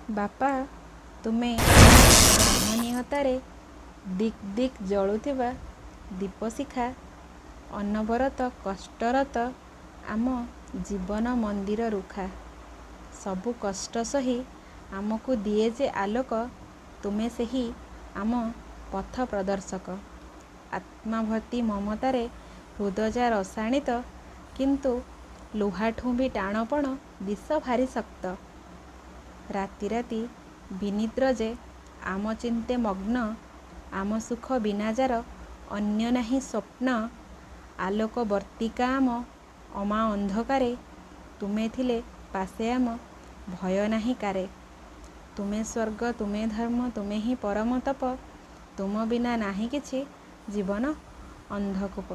ବାପା, ତୁମେ ମହନୀୟତାରେ ଦିକ୍ ଦିକ୍ ଜଳୁଥିବା ଦୀପଶିଖା, ଅନବରତ କଷ୍ଟରତ ଆମ ଜୀବନ ମନ୍ଦିର ରୁଖା। ସବୁ କଷ୍ଟ ସହି ଆମକୁ ଦିଏ ଯେ ଆଲୋକ, ତୁମେ ସେହି ଆମ ପଥ ପ୍ରଦର୍ଶକ। ଆତ୍ମାଭର୍ତ୍ତି ମମତାରେ ହୃଦ ଯା ରସାଣିତ, କିନ୍ତୁ ଲୁହାଠୁଁ ବି ଟାଣ ପଣ ଦିଶ ଭାରି ଶକ୍ତ। ରାତି ରାତି ବିନିଦ୍ର ଯେ ଆମ ଚିନ୍ତେ ମଗ୍ନ, ଆମ ସୁଖ ବିନା ଯାର ଅନ୍ୟ ନାହିଁ ସ୍ୱପ୍ନ, ଆଲୋକ ବର୍ତ୍ତିକା ଆମ ଅମା ଅନ୍ଧକାରେ, ତୁମେ ଥିଲେ ପାଶେ ଆମ ଭୟ ନାହିଁ କାରେ। ତୁମେ ସ୍ୱର୍ଗ, ତୁମେ ଧର୍ମ, ତୁମେ ହିଁ ପରମ ତପ, ତୁମ ବିନା ନାହିଁ କିଛି ଜୀବନ ଅନ୍ଧକୂପ।